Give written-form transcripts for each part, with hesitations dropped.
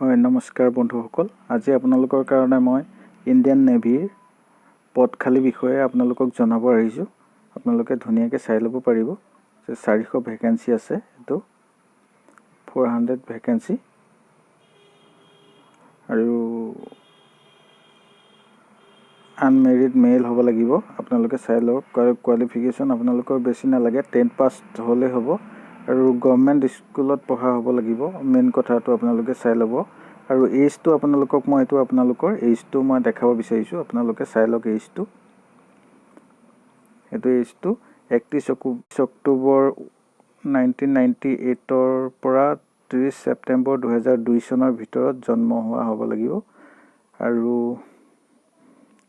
হয়, নমস্কাৰ বন্ধুসকল। আজি আপোনালোকৰ কাৰণে মই ইণ্ডিয়ান নেভিৰ পদ খালী বিষয়ে আপোনালোকক জনাব আহিছোঁ। আপোনালোকে ধুনীয়াকৈ চাই ল'ব পাৰিব যে 400 ভেকেঞ্চি আছে, এইটো 400 ভেকেঞ্চি। আৰু আনমেৰিড মেইল হ'ব লাগিব। আপোনালোকে চাই লওক। কোৱালিফিকেশ্যন আপোনালোকৰ বেছি নালাগে, 10 পাছ হ'লেই হ'ব আৰু গভৰ্ণমেণ্ট স্কুলত পঢ়া হ'ব লাগিব। মেইন কথাটো আপোনালোকে চাই ল'ব। আৰু এইজটো আপোনালোকক মই এইটো আপোনালোকৰ এইজটো মই দেখাব বিচাৰিছোঁ, আপোনালোকে চাই লওক এইজটো। এইটো এইজটো 31 অক্টোবৰ 1998ৰ পৰা 30 ছেপ্টেম্বৰ 2002 চনৰ ভিতৰত জন্ম হোৱা হ'ব লাগিব। আৰু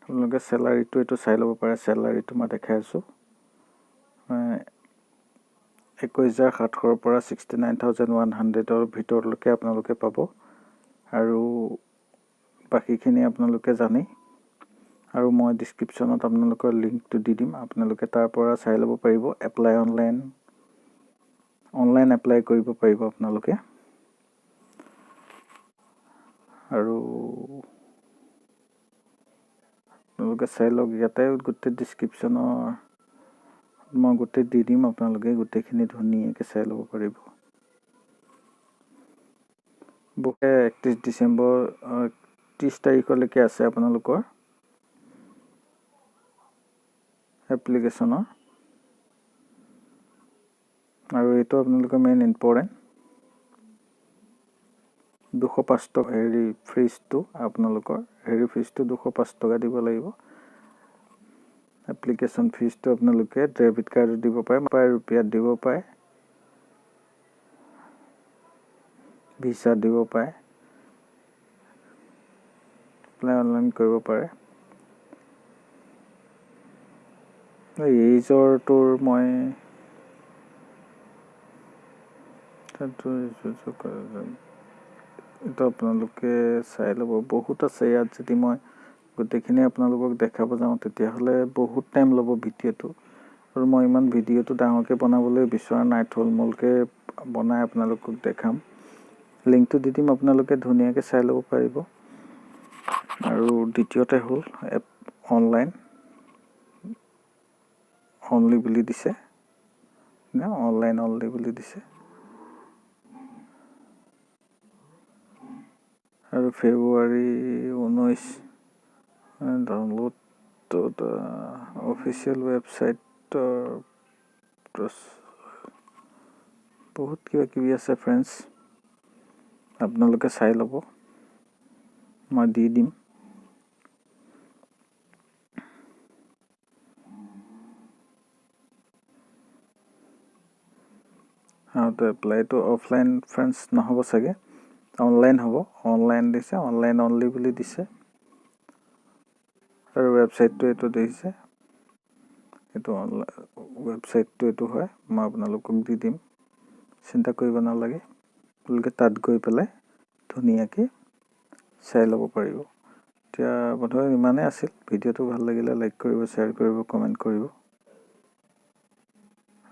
আপোনালোকে চেলাৰীটো এইটো চাই ল'ব পাৰে। চেলাৰীটো মই দেখাই আছোঁ, 21,700ৰ পৰা 69,100ৰ ভিতৰলৈকে আপোনালোকে পাব। আৰু বাকীখিনি আপোনালোকে জানেই। আৰু মই ডিছক্ৰিপশ্যনত আপোনালোকৰ লিংকটো দি দিম, আপোনালোকে তাৰ পৰা চাই ল'ব পাৰিব। এপ্লাই অনলাইন এপ্লাই কৰিব পাৰিব আপোনালোকে। আৰু আপোনালোকে চাই লওক, ইয়াতে গোটেই ডিছক্ৰিপশ্যনৰ মই গোটেই দি দিম, আপোনালোকে গোটেইখিনি ধুনীয়াকৈ চাই ল'ব পাৰিব। 31 ডিচেম্বৰ 30 তাৰিখলৈকে আছে আপোনালোকৰ এপ্লিকেশ্যনৰ। আৰু এইটো আপোনালোকৰ মেইন ইম্পৰ্টেণ্ট, 205 টকা হেৰি ফিজটো, আপোনালোকৰ হেৰি ফিজটো 205 টকা দিব লাগিব। এপ্লিকেশ্যন ফিজটো আপোনালোকে ডেবিট কাৰ্ডত দিব পাৰে, ৰুপিয়াত দিব পাৰে, ভিছা দিব পাৰে, এপ্লাই অনলাইন কৰিব পাৰে। এইজৰটোৰ মই এইটো আপোনালোকে চাই ল'ব, বহুত আছে ইয়াত। যদি মই গোটেইখিনি আপোনালোকক দেখাব যাওঁ তেতিয়াহ'লে বহুত টাইম ল'ব ভিডিঅ'টো, আৰু মই ইমান ভিডিঅ'টো ডাঙৰকৈ বনাবলৈ বিচৰা নাই, থুলমূলকৈ বনাই আপোনালোকক দেখাম। লিংকটো দি দিম, আপোনালোকে ধুনীয়াকৈ চাই ল'ব পাৰিব। আৰু দ্বিতীয়তে হ'ল এপ অনলাইন অনলি বুলি দিছে, অনলাইন অনলি বুলি দিছে। আৰু ফেব্ৰুৱাৰী 19 ডাউনলোড অফিচিয়েল ৱেবছাইটৰ বহুত কিবা কিবি আছে ফ্ৰেণ্ডছ, আপোনালোকে চাই ল'ব, মই দি দিম। আৰু এপ্লাইটো অফলাইন ফ্ৰেণ্ডছ নহ'ব চাগে, অনলাইন হ'ব। অনলাইন দিছে, অনলাইন অনলি বুলি দিছে। আৰু ৱেবছাইটটো এইটো দিছে, এইটো অনলাইন ৱেবছাইটটো এইটো হয়, মই আপোনালোকক দি দিম, চিন্তা কৰিব নালাগে। আপোনালোকে তাত গৈ পেলাই ধুনীয়াকৈ চাই ল'ব পাৰিব। এতিয়া বোধহয় ইমানেই আছিল। ভিডিঅ'টো ভাল লাগিলে লাইক কৰিব, শ্বেয়াৰ কৰিব, কমেণ্ট কৰিব।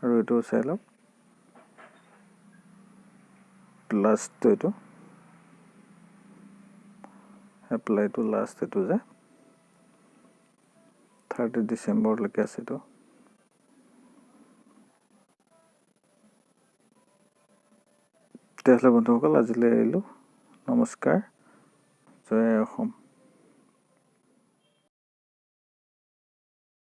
আৰু এইটো চাই লওক, লাষ্টটো এইটো এপ্লাইটো লাষ্ট এইটো যে 30 ডিচেম্বৰলৈকে আছে এইটো। তেতিয়াহ'লে বন্ধুসকল আজিলৈ এৰিলোঁ, নমস্কাৰ, জয় অসম।